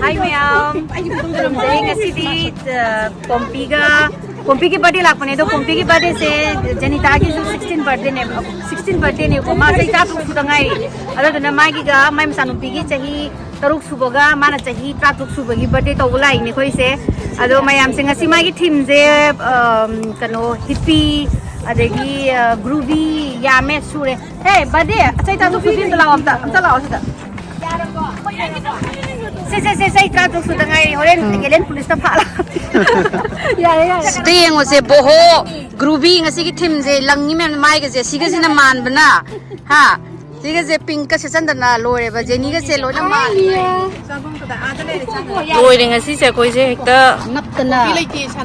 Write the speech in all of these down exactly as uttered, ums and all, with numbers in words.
ꯍꯥꯏ ꯃꯌꯥꯝ, ꯈꯨꯔꯨꯝꯖꯔꯤ꯫ ꯉꯁꯤꯗꯤ ꯑ, ꯄꯣꯝꯄꯤꯒ, ꯄꯣꯝꯄꯤꯒꯤ ꯕꯥꯔꯗꯦ ꯂꯥꯛꯄꯅꯦ꯫ ꯑꯗꯣ ꯄꯣꯝꯄꯤꯒꯤ ꯕꯥꯔꯗꯦꯁꯦ ꯖꯦꯅꯤꯇꯥꯒꯤꯁꯨ ꯁꯤꯛꯁꯇꯤꯟ ꯕꯥꯔꯗꯦꯅꯦꯕ꯫ ꯁꯤꯛꯁꯇꯤꯟ ꯕꯥꯔꯗꯦꯅꯦꯕꯀꯣ꯫ ꯃꯥ ꯆꯍꯤ ꯇꯔꯥꯇꯔꯨꯛ ꯁꯨꯗ ꯉꯥꯏꯔꯤ꯫ ꯑꯗꯨꯗꯨꯅ ꯃꯥꯒꯤꯒ ꯃꯥꯏ ꯃꯆꯥꯅꯨꯄꯤꯒꯤ ꯆꯍꯤ ꯇꯔꯨꯛ ꯁꯨꯕꯒ ꯃꯥꯅ ꯆꯍꯤ ꯇꯔꯥꯇꯔꯨꯛ ꯁꯨꯕꯒꯤ ꯕꯥꯔꯗꯦ ꯇꯧꯕ ꯂꯥꯛꯏꯅꯦ ꯑꯩꯈꯣꯏꯁꯦ꯫ ꯑꯗꯣ ꯃꯌꯥꯝꯁꯦ ꯉꯁꯤ ꯃꯥꯒꯤ ꯊꯤꯝꯁꯦ, ꯑꯝ, ꯀꯩꯅꯣ, ꯍꯤꯞꯄꯤ, ꯑꯗꯒꯤ, ꯑ, ꯒ꯭ꯔꯨꯕꯤ, ꯌꯥꯝꯃꯦ, ꯁꯨꯔꯦ꯫ ꯍꯦ, ꯕꯥꯔꯗꯦ, ꯆꯍꯤ ꯇꯔꯥꯇꯔꯨꯛ ꯁꯨꯕꯤ ꯑꯝꯇ ꯂꯥꯛꯑꯣ, ꯑꯝꯇ, ꯑꯝꯇ ꯂꯥꯛꯑꯣ ꯁꯤꯗ꯫ ꯁꯦ, ꯁꯦ, ꯁꯦ, ꯆꯍꯤ ꯇꯔꯥꯇꯔꯨꯛ ꯁꯨꯗ ꯉꯥꯏꯔꯤ꯫ ꯍꯣꯔꯦꯟ ꯎꯝ꯫ ꯑꯦꯂꯦꯟ ꯄꯨꯂꯤꯁꯇ ꯐꯥꯂ-, ꯌꯥꯔꯦ, ꯌꯥꯔꯦ꯫ ꯁꯤꯗ ꯌꯦꯡꯉꯨꯁꯦ, ꯕꯣꯍꯣ, ꯒ꯭ꯔꯨꯕꯤ ꯉꯁꯤꯒꯤ ꯊꯤꯝꯁꯦ ꯂꯪꯉꯤ ꯃꯌꯥꯝ ꯃꯥꯏꯒꯁꯦ, ꯁꯤꯒꯁꯤꯅ ꯃꯥꯟꯕꯅ, ꯍꯥ? ꯁꯤꯒꯁꯦ ꯄꯤꯡꯀ ꯁꯦꯠꯆꯟꯗꯅ ꯂꯣꯏꯔꯦꯕ, ꯖꯦꯅꯤꯒꯁꯦ ꯂꯣꯏꯅ ꯃꯥꯜꯂꯦ꯫ ꯂꯣꯏꯔꯦ ꯉꯁꯤꯁꯦ ꯑꯩꯈꯣꯏꯁꯦ ꯍꯦꯛꯇ ꯅꯞꯇꯅ꯫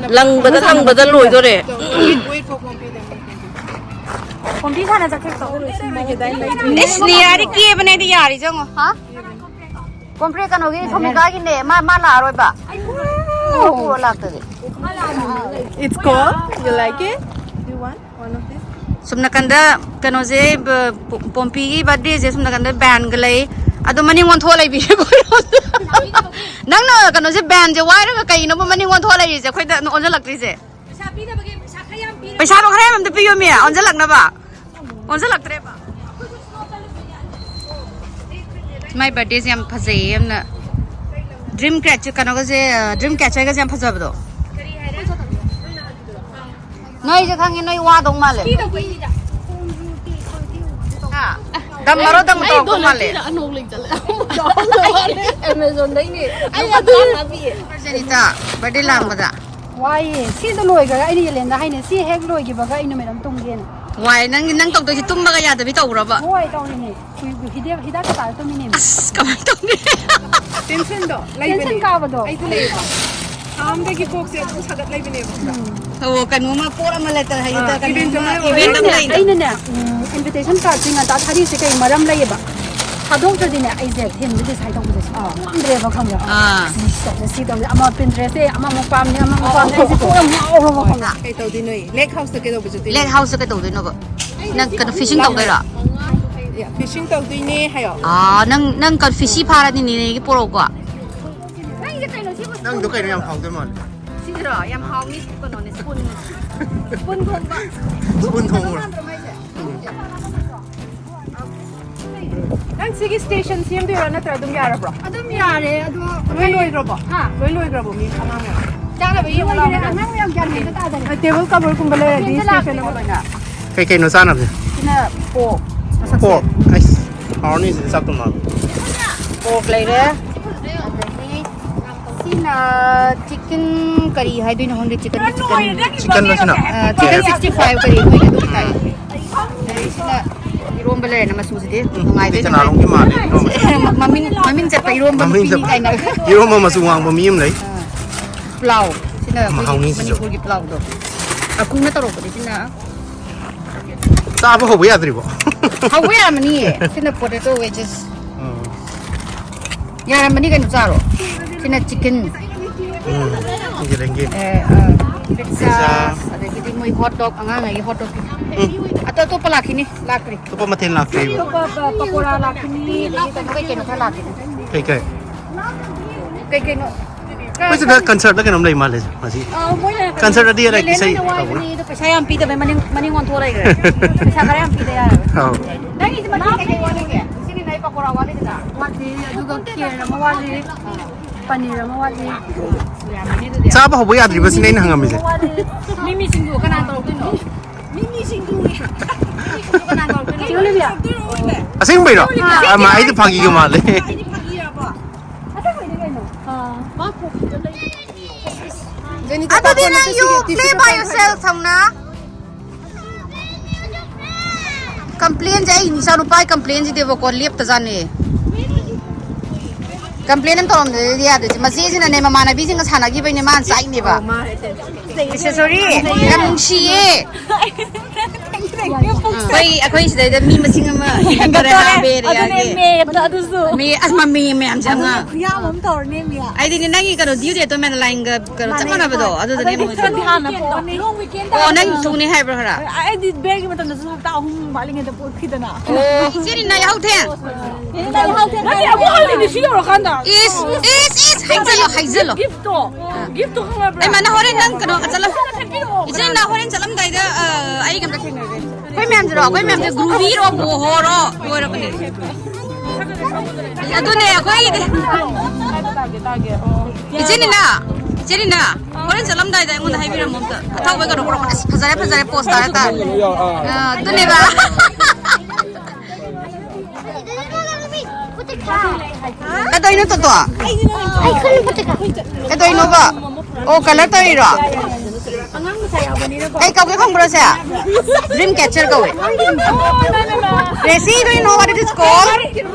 ꯂꯪꯕꯗ ꯂꯪꯕꯗ ꯂꯣꯏꯗꯣꯔꯦ꯫ ꯀꯣꯝꯕꯤ ꯁꯥꯟꯅ ꯆꯠꯈꯤꯕꯗꯣ꯫ ꯏꯁ, ꯅꯤꯌꯥꯗꯤ ꯀꯦꯕꯅꯦꯗꯤ ꯌꯥꯔꯤ, ꯆꯪꯉꯣ꯫ ꯍꯥ? ꯀꯣꯝꯄ꯭ꯔꯦ ꯀꯩꯅꯣꯒꯤ ꯁꯣꯃꯤꯀꯥꯒꯤꯅꯦ, ꯃꯥ, ꯃꯥ ꯂꯥꯛꯑꯔꯣꯏꯕ꯫ ꯄꯨꯔ ꯂꯥꯛꯇꯗꯤ꯫ It's cold. You like it? Do you want one of this? ꯁꯨꯝ ꯅꯥꯀꯟꯗ ꯀꯩꯅꯣꯁꯦ, ꯕ-, ꯄꯣ-, ꯄꯣꯝꯄꯤꯒꯤ ꯕꯥꯔꯗꯦꯁꯦ ꯁꯨꯝ ꯅꯥꯀꯟꯗ ꯕꯦꯟꯒ ꯂꯩ꯫ ꯑꯗꯣ ꯃꯅꯤꯡ ꯑꯣꯟꯊꯣꯛꯑ ꯂꯩꯕꯤꯔꯦ꯫ ꯅꯪꯅ ꯀꯩꯅꯣꯁꯦ, ꯕꯦꯟꯁꯦ ꯋꯥꯏꯔꯒ ꯀꯩꯅꯣꯕ ꯃꯅꯤꯡ ꯑꯣꯟꯊꯣꯛꯑ ꯂꯩꯔꯤꯁꯦ? ꯑꯩꯈꯣꯏꯗ ꯑꯣꯟꯁꯤꯜꯂꯛꯇ꯭ꯔꯤꯁꯦ? ꯄꯩꯁꯥꯗꯣ ꯈꯔ ꯌꯥꯝ ꯑꯝꯇ ꯄꯤꯌꯣꯃꯤ, ꯑꯣꯟꯁꯤꯜꯂꯛꯅꯕ꯫ ꯑꯣꯟꯁꯤꯜꯂꯛꯇ꯭ꯔꯦꯕ꯫ ꯃꯥꯏ ꯕꯥꯔꯗꯦꯁꯦ ꯌꯥꯝ ꯐꯖꯩꯌꯦ, ꯌꯥꯝꯅ꯫ ꯗ꯭ꯔꯤꯝ ꯀ꯭ꯔꯦꯆꯔ, ꯀꯩꯅꯣꯒꯁꯦ, ꯗ꯭ꯔꯤꯝ ꯀꯦꯆꯔꯒꯁꯦ ꯌꯥꯝ ꯐꯖꯕꯗꯣ꯫ ꯅꯣꯏꯁꯦ ꯈꯪꯉꯦ, ꯅꯣꯏ ꯋꯥꯗꯧ ꯃꯥꯜꯂꯦ꯫ ꯍꯥ? ꯗꯝꯃꯔꯣ, ꯗꯝ ꯇꯧꯔꯛꯇꯧ ꯃꯥꯜꯂꯦ꯫ ꯑꯃꯦꯖꯣꯟꯗꯩꯅꯦ꯫ ꯖꯦꯅꯤꯇꯥ, ꯕꯥꯔꯗꯦ ꯂꯥꯡꯕꯗ꯫ ꯋꯥꯏꯌꯦ꯫ ꯁꯤꯗꯣ ꯂꯣꯏꯈ꯭ꯔꯒ ꯑꯩꯅ ꯌꯦꯂꯦꯟꯗ ꯍꯥꯏꯅꯦ, ꯁꯤ ꯍꯦꯛ ꯂꯣꯏꯈꯤꯕꯒ ꯑꯩ ꯅꯨꯃꯤꯠ ꯑꯃ ꯇꯨꯝꯒꯦꯅ꯫ ꯋꯥꯏ, ꯅꯪ, ꯅꯪ ꯇꯧꯗꯣꯏꯁꯤ ꯇꯨꯝꯕꯒ ꯌꯥꯗꯕꯤ ꯇꯧꯕ꯭ꯔꯕ? ꯍꯣꯏ, ꯇꯧꯔꯤꯅꯦ꯫ ꯍꯤꯗꯥꯛ, ꯍꯤꯗꯥꯛꯀ ꯆꯥꯔ ꯇꯨꯝꯃꯤꯅꯦ꯫ ꯑꯁ, ꯀꯃꯥꯏꯅ ꯇꯧꯅꯤ? ꯇꯦꯟꯁꯟꯗꯣ ꯂꯩꯕꯅꯦ꯫ ꯇꯦꯟꯁꯟ ꯀꯥꯕꯗꯣ꯫ ꯑꯩꯁꯨ ꯂꯩꯌꯦꯕ꯫ ꯊꯥ ꯑꯃꯗꯒꯤ ꯀꯣꯛꯁꯦ ꯑꯗꯨꯝ ꯁꯥꯒꯠ ꯂꯩꯕꯅꯦꯕ꯫ ꯑꯣ, ꯀꯩꯅꯣꯝꯃ ꯄꯣꯠ ꯑꯃ ꯂꯩꯇ-, ꯍꯥꯏꯗꯤ ꯑꯥ, ꯀꯩꯅꯣꯝꯃ ꯏꯚꯦꯟꯠ ꯑꯃ event ꯑꯃ ꯂꯩꯗ꯫ ꯑꯩꯅꯅꯦ, ꯎꯝ, invitation cardꯁꯦ ꯉꯟꯇꯥ ꯊꯥꯔꯤꯁꯦ ꯀꯩ ꯃꯔꯝ ꯂꯩꯌꯦꯕ? ꯊꯥꯗꯣꯛꯇ꯭ꯔꯗꯤꯅꯦ, ꯑꯩꯁꯦ theme ꯗꯤ decide ꯇꯧꯕꯁꯦ ꯁꯨꯡꯉꯝ ꯑꯥ꯫ ꯉꯝꯗ꯭ꯔꯦꯕ, ꯈꯪꯕ꯭ꯔꯥ? ꯑꯥ꯫ ꯁꯤ ꯇꯧꯁꯦ, ꯁꯤ ꯇꯧꯁꯦ, ꯑꯃ Pinterest ꯁꯦ ꯑꯃꯃꯨꯛ ꯄꯥꯝꯅꯤ, ꯑꯃꯃꯨꯛ ꯄꯥꯝꯅꯤ, ꯑꯩꯁꯦ ꯀꯣꯛ ꯌꯥꯝ ꯉꯥꯎꯔꯕ, ꯈꯪꯕ꯭ꯔꯥ? ꯀꯩ ꯇꯧꯗꯣꯏꯅꯣ? Lake House ꯇ ꯀꯩꯗꯧꯕ ꯆꯠꯇꯣꯏꯅꯣ? Lake House ꯇ ꯀꯩꯗꯧꯗꯣꯏꯅꯣꯕ? ꯅꯪ ꯀꯩꯅꯣ, fishing ꯇꯧꯗꯣꯏꯔꯣ? ꯐꯤꯁꯤꯡ ꯇꯧꯗꯣꯏꯅꯦ ꯍꯥꯏꯌꯣ꯫ ꯑꯥ, ꯅꯪ, ꯅꯪ ꯀ-, ꯐꯤꯁꯤ ꯐꯥꯔꯗꯤ ꯅꯦꯅꯦꯒꯤ ꯄꯣꯔꯛꯎꯀꯣ꯫ ꯅꯪꯒꯤꯁꯦ ꯀꯩꯅꯣ ꯁꯤꯕꯨ? ꯅꯪꯗꯣ ꯀꯩꯅꯣ ꯌꯥꯝ ꯍꯥꯎꯗꯣꯏ ꯃꯥꯜꯂꯦ꯫ ꯁꯤꯁꯤꯔꯣ? ꯌꯥꯝ ꯍꯥꯎꯅꯤ꯫ ꯀꯩꯅꯣꯅꯦ, ꯁ꯭ꯄꯨꯟ꯫ ꯁ꯭ꯄꯨꯟ ꯊꯣꯡꯕ꯫ ꯁ꯭ꯄꯨꯟ ꯊꯣꯡꯕ꯫ ꯃꯥꯟꯗ꯭ꯔꯣ ꯃꯥꯏꯁꯦ? ꯎꯝ꯫ ꯅꯪ ꯁꯤꯒꯤ ꯁ꯭ꯇꯦꯁꯟ ꯁꯦꯝꯗꯣꯏꯔꯣ ꯅꯠꯇ꯭ꯔ ꯑꯗꯨꯝ ꯌꯥꯔꯕ꯭ꯔꯣ? ꯑꯗꯨꯝ ꯌꯥꯔꯦ, ꯑꯗꯣ ꯂꯣꯏ ꯂꯣꯏꯈ꯭ꯔꯕꯣ? ꯍꯥ? ꯂꯣꯏ ꯂꯣꯏꯈ꯭ꯔꯕꯣ ꯃꯤ ꯑꯉꯥꯡ ꯃꯌꯥꯝ? ꯆꯥꯅꯕ ꯌꯦꯡꯉꯣ ꯂꯥꯛꯑꯣ꯫ ꯑꯉꯥꯡ ꯃꯌꯥꯝ ꯒ꯭ꯌꯥꯟ ꯃꯦꯟ ꯑꯃ ꯇꯥꯗꯔꯦ꯫ ꯑ, ꯇꯦꯕꯜ ꯀꯕꯔꯒꯨꯝꯕ ꯂꯩꯔꯗꯤ ꯁ꯭ꯇꯦꯁꯟ ꯑꯃ ꯂꯣꯏꯅ꯫ ꯀꯩ ꯀꯩꯅꯣ ꯆꯥꯅꯕꯁꯦ? ꯁꯤꯅ ꯄꯣꯔꯛ ꯃꯁꯛꯁꯦ꯫ ꯄꯣꯔꯛ꯫ ꯑꯩꯁ, ꯍꯥꯎꯔꯅꯤ ꯁꯤꯗꯤ ꯆꯥꯛꯇꯨ ꯃꯥꯜꯂꯦ꯫ ꯄꯣꯔꯛ ꯂꯩꯔꯦ꯫ ꯑꯗꯒꯤ ꯁꯤꯅ ꯆꯤꯛꯀꯟ ꯀꯔꯤ ꯍꯥꯏꯗꯣꯏꯅꯣ ꯈꯪꯗꯦ, ꯆꯤꯛꯀꯟꯒꯤ ꯆꯤꯛꯀꯟ꯫ ꯆꯤꯛꯀꯟꯂꯣ ꯁꯤꯅ? ꯑ, ꯆꯤꯛꯀꯟ ꯁꯤꯛꯁꯇꯤ ꯐꯥꯏꯚ ꯀꯔꯤ ꯃꯣꯏꯒꯤ ꯑꯗꯨꯝ ꯇꯥꯏ꯫ ꯑꯗꯒꯤ ꯁꯤꯅ ꯏꯔꯣꯝꯕ ꯂꯩꯔꯦꯅ ꯃꯆꯨꯁꯤꯗꯤ ꯎꯝ, ꯅꯨꯡꯉꯥꯏꯗꯣꯏꯅꯦ꯫ ꯀꯅꯥꯔꯣꯝꯒꯤ ꯃꯥꯜꯂꯦ ꯏꯔꯣꯝꯕꯁꯦ? ꯃꯃꯤꯡ, ꯃꯃꯤꯡ ꯆꯠꯄ ꯏꯔꯣꯝꯕ ꯃꯃꯤꯡ ꯅꯨꯄꯤꯅꯤ ꯆꯠꯄ꯫ ꯀꯥꯏꯅ꯫ ꯏꯔꯣꯝꯕ ꯃꯆꯨ ꯉꯥꯡꯕ ꯃꯤ ꯑꯃ ꯂꯩ꯫ ꯑ, ꯄ꯭ꯂꯥꯎ꯫ ꯁꯤꯅ ꯑꯩꯈꯣꯏꯒꯤ ꯃꯍꯥꯎꯅꯤ ꯁꯤꯁꯨ꯫ ꯃꯅꯤꯄꯨꯔꯒꯤ ꯄ꯭ꯂꯥꯎꯗꯣ꯫ ꯑꯀꯨꯅ ꯇꯧꯔꯛꯄꯗꯤ ꯁꯤꯅ꯫ ꯆꯥꯕ ꯍꯧꯕ ꯌꯥꯗ꯭ꯔꯤꯕꯣ? ꯍꯧꯕ ꯌꯥꯔꯝꯃꯅꯤꯌꯦ꯫ ꯁꯤꯅ potato wedges꯫ ꯎꯝ꯫ ꯌꯥꯔꯝꯃꯅꯤ ꯀꯩꯅꯣ, ꯆꯥꯔꯣ꯫ ꯁꯤꯅ ꯆꯤꯛꯀꯟ꯫ ꯎꯝ꯫ ꯌꯦꯔꯦꯡꯒꯤ꯫ ꯑꯦ, ꯑ, ꯄꯤꯠꯖꯥ, ꯄꯤꯠꯖꯥ꯫ ꯑꯗꯒꯤꯗꯤ ꯃꯣꯏ ꯍꯣꯠ ꯗꯣꯒ, ꯑꯉꯥꯡꯉꯩꯒꯤ ꯍꯣꯠ ꯗꯣꯒ꯫ ꯎꯝ꯫ ꯑꯇꯣꯞ ꯑꯇꯣꯞꯄ ꯂꯥꯛꯈꯤꯅꯤ, ꯂꯥꯛꯇ꯭ꯔꯤ꯫ ꯑꯇꯣꯞꯄ ꯃꯊꯦꯜ ꯂꯥꯛꯇ꯭ꯔꯤꯕ? ꯑꯇꯣꯞꯄ ꯄ-, ꯄꯀꯣꯔꯥ ꯂꯥꯛꯈꯤꯅꯤ, ꯑꯗꯒꯤ ꯀꯩꯅꯣ ꯈꯔ ꯂꯥꯛꯈꯤꯅꯤ꯫ ꯀꯩ ꯀꯩ? ꯀꯩ ꯀꯩꯅꯣ? ꯑꯩꯈꯣꯏ ꯁꯤꯗ ꯀꯟꯁꯔꯠꯂ ꯀꯩꯅꯣꯝ ꯂꯩ ꯃꯥꯜꯂꯦ ꯉꯁꯤ꯫ ꯑ, ꯃꯣꯏꯅ ꯀꯟꯁꯔꯠ ꯑꯗꯤ ꯂꯩ, ꯂꯦꯂꯦꯟ ꯏꯁꯩ ꯍꯣꯏꯅ ꯇꯧꯕ꯭ꯔꯥ? ꯋꯥꯏꯕꯅꯤ, ꯑꯗꯣ ꯄꯩꯁꯥ ꯌꯥꯝ ꯄꯤꯗꯕꯩ ꯃꯅꯤꯡ, ꯃꯅꯤꯡ ꯑꯣꯟꯊꯣꯔꯛꯏꯈ꯭ꯔꯦ꯫ ꯄꯩꯁꯥ ꯈꯔ ꯌꯥꯝ ꯄꯤꯗ ꯌꯥꯔꯣꯏ꯫ ꯑꯧ꯫ ꯅꯪꯒꯤꯁꯦ ꯃꯊꯦꯜ ꯀꯩꯀꯩ ꯋꯥꯠꯂꯤꯒꯦ? ꯁꯤꯅꯤ ꯅꯥꯏ ꯄꯀꯣꯔꯥ ꯋꯥꯠꯂꯤꯗꯅ꯫ ꯋꯥꯠꯂꯤ, ꯑꯗꯨꯒ ꯈꯦꯔ ꯑꯃ ꯋꯥꯠꯂꯤ, ꯄꯅꯤꯔ ꯑꯃ ꯋꯥꯠꯂꯤ꯫ ꯆꯥꯕ ꯍꯧꯕ ꯌꯥꯗ꯭ꯔꯤꯕ ꯁꯤꯅꯦ ꯑꯩꯅ ꯍꯪꯉꯝꯃꯤꯁꯦ꯫ ꯃꯤꯃꯤ ꯁꯤꯡꯖꯨ ꯀꯅꯥ ꯇꯧꯔꯛꯇꯣꯏꯅꯣ? ꯃꯤꯃꯤ ꯁꯤꯡꯖꯨ꯫ ꯃꯤꯃꯤ ꯁꯤꯡꯖꯨ ꯀꯅꯥ ꯇꯧꯔꯛꯇꯣꯏꯅꯣ? ꯑꯁꯦꯡꯕꯩꯔꯣ? ꯑꯃ ꯑꯩꯗꯤ ꯐꯥꯒꯤꯒ ꯃꯥꯜꯂꯦ꯫ ꯑꯩꯗꯤ ꯐꯥꯒꯤꯔꯕ? ꯑꯁꯦꯡꯕꯩꯗꯤ ꯀꯩꯅꯣ? ꯑꯥ, ꯃꯥ ꯀꯣꯐꯤꯗ ꯂꯩ꯫ ꯑꯗꯨꯗꯤ ꯅꯪ you play by yourself, ꯊꯧꯅꯥ꯫ ꯀꯝꯄ꯭ꯂꯦꯟꯁꯦ ꯑꯩ ꯏꯆꯥꯅꯨꯄꯥꯒꯤ ꯀꯝꯄ꯭ꯂꯦꯟꯁꯤꯗꯤꯕꯀꯣ ꯂꯦꯞꯇꯖꯥꯠꯅꯦ꯫ ꯀꯝꯄ꯭ꯂꯦꯟ ꯑꯃ ꯇꯧꯔꯝꯗ꯭ꯔꯗꯤ ꯌꯥꯗꯣꯏꯁꯦ꯫ ꯃꯆꯦꯁꯤꯅꯅꯦ ꯃꯃꯥꯟꯅꯕꯤꯁꯤꯡꯒ ꯁꯥꯟꯅꯈꯤꯕꯩꯅꯦ ꯃꯥꯅ ꯆꯥꯛꯏꯅꯦꯕ꯫ ꯏꯆꯦ ꯁꯣꯔꯤ, ꯌꯥꯝ ꯅꯨꯡꯁꯤꯌꯦ꯫ ꯑꯩꯈꯣꯏ ꯑꯩꯈꯣꯏ ꯁꯤꯗꯩꯗ ꯃꯤ ꯃꯁꯤꯡ ꯑꯃ ꯍꯦꯟꯒꯠꯇꯣꯔꯦ ꯍꯥꯏꯕ ꯑꯗꯨꯅꯦ ꯑꯦꯔꯤꯌꯥꯒꯤ ꯃꯦ ꯑꯗꯨꯁꯨ ꯃꯤ ꯑꯁ ꯃꯃꯤ ꯃꯌꯥꯝꯁꯦ ꯑꯉꯥꯡ ꯈꯨꯌꯥꯝ ꯑꯃ ꯇꯧꯔꯅꯦ ꯃꯤ ꯑꯩꯗꯤꯅꯦ ꯅꯪꯒꯤ ꯀꯩꯅꯣ ꯗ꯭ꯌꯨ ꯗꯦꯠꯇꯣ ꯃꯦꯟ ꯂꯥꯏꯟꯒ ꯀꯩꯅꯣ ꯆꯞ ꯃꯥꯟꯅꯕꯗꯣ ꯑꯗꯨꯗꯅꯦ ꯑꯗꯩꯗꯤ ꯃꯣꯏꯁꯦ ꯈꯔꯗꯤ ꯍꯥꯟꯅ ꯄꯣꯛꯑꯅꯤ ꯑꯣ ꯅꯪ ꯊꯨꯅꯤ ꯍꯥꯏꯕ꯭ꯔꯣ ꯈꯔ ꯑꯩꯗꯤ ꯕꯦꯒꯤ ꯃꯇꯝꯗꯁꯨ ꯍꯞꯇꯥ ꯑꯍꯨꯝ ꯋꯥꯠꯂꯤꯉꯩꯗ ꯄꯣꯛꯈꯤꯗꯅ ꯑꯣ ꯏꯆꯦꯅꯤꯅ ꯌꯥꯍꯧ ꯊꯦꯡ ꯅꯠꯇꯦ ꯑꯃꯨꯛ ꯍꯜꯂꯤꯅꯦ ꯁꯤ ꯌꯧꯔꯀꯥꯟꯗ ꯏꯁ ꯏꯁ ꯏꯁ ꯍꯥꯏꯖꯜꯂꯣ ꯍꯥꯏꯖꯜꯂꯣ ꯒꯤꯐꯇꯣ ꯒꯤꯐꯇꯣ ꯈꯪꯉꯕ꯭ꯔꯥ ꯑꯩ ꯃꯥꯅ ꯍꯣꯔꯦꯟ ꯅꯪ ꯀꯩꯅꯣ ꯆꯠꯂꯝ ꯏꯆꯦꯅꯤꯅ ꯍꯣꯔꯦꯟ ꯆꯠꯂꯝꯗꯥꯏꯗ ꯑ, ꯑꯩꯒ ꯑꯝꯇ ꯊꯦꯡꯅꯔꯦ ꯑꯩꯈꯣꯏ ꯃꯌꯥꯝꯁꯤꯔꯣ ꯑꯩꯈꯣꯏ ꯃꯌꯥꯝꯁꯦ ꯒ꯭ꯔꯨꯕꯤꯔꯣ ꯕꯣꯍꯣꯔꯣ ꯂꯣꯏꯔꯕꯅꯦ ꯑꯗꯨꯅꯦ ꯑꯩꯈꯣꯏꯒꯤꯗꯤ ꯏꯆꯦꯅꯤꯅ ꯏꯆꯦꯅꯤꯅ ꯍꯣꯔꯦꯟ ꯆꯠꯂꯝꯗꯥꯏꯗ ꯑꯩꯉꯣꯟꯗ ꯍꯥꯏꯕꯤꯔꯝꯃꯣ ꯑꯝꯇ ꯑꯊꯧꯕ ꯀꯩꯅꯣ ꯄꯨꯔꯛꯄ ꯑꯁ ꯐꯖꯔꯦ ꯐꯖꯔꯦ ꯄꯣꯁ ꯇꯥꯔꯦ ꯇꯥꯔꯦ ꯑ, ꯑꯗꯨꯅꯦꯕ ꯀꯗꯧꯅꯣ ꯇꯣꯇꯣ ꯑꯩ ꯈꯨꯟ ꯄꯨꯠꯇ ꯀꯩꯗꯧꯅꯣꯕ ꯑꯣ ꯀꯂꯔ ꯇꯧꯔꯤꯔꯣ ꯑꯉꯥꯡ ꯃꯆꯥ ꯌꯥꯎꯕꯅꯤꯅꯀꯣ ꯀꯩ ꯀꯧꯒꯦ ꯈꯪꯕ꯭ꯔꯣ ꯁꯦ ꯗ꯭ꯔꯤꯝ ꯀꯦꯆꯔ ꯀꯧꯋꯦ ꯔꯦꯁꯤ do you know what it is called